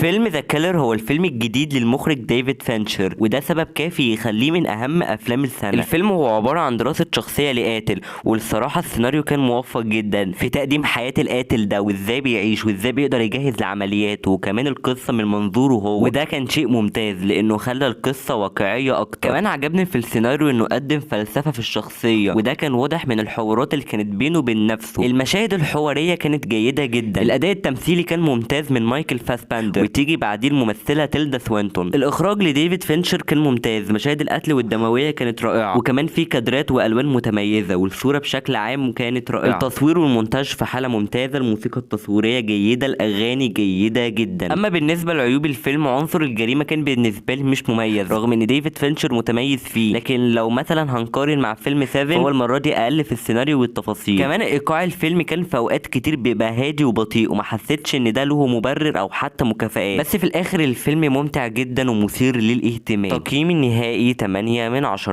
فيلم The Killer هو الفيلم الجديد للمخرج ديفيد فينشر، وده سبب كافي يخليه من اهم افلام السنة. الفيلم هو عبارة عن دراسة شخصية لقاتل، والصراحة السيناريو كان موفق جدا في تقديم حياة القاتل ده وازاي بيعيش وازاي بيقدر يجهز لعملياته، وكمان القصة من منظوره هو، وده كان شيء ممتاز لانه خلى القصة واقعية اكتر. كمان عجبني في السيناريو انه قدم فلسفة في الشخصية، وده كان واضح من الحوارات اللي كانت بينه وبين نفسه. المشاهد الحوارية كانت جيدة جدا، الاداء التمثيلي كان ممتاز من مايكل فاسباندر، وتيجي بعديه الممثلة تيلدا سوينتون. الاخراج لديفيد فينشر كان ممتاز، مشاهد القتل والدمويه كانت رائعة، وكمان في كادرات والوان متميزة، والصورة بشكل عام كانت رائعة. التصوير والمونتاج في حاله ممتازة، الموسيقى التصويرية جيدة، الاغاني جيدة جدا. اما بالنسبة لعيوب الفيلم، عنصر الجريمة كان بالنسبة لي مش مميز رغم ان ديفيد فينشر متميز فيه، لكن لو مثلا هنقارن مع فيلم 7 فهو المرة دي اقل في السيناريو والتفاصيل. كمان ايقاع الفيلم كان في اوقات كتير بيبقى هادي وبطيء، وما حسيتش ان ده له مبرر او حتى مكافآت. بس في الاخر الفيلم ممتع جدا ومثير للاهتمام. تقييمي النهائي 8 من 10.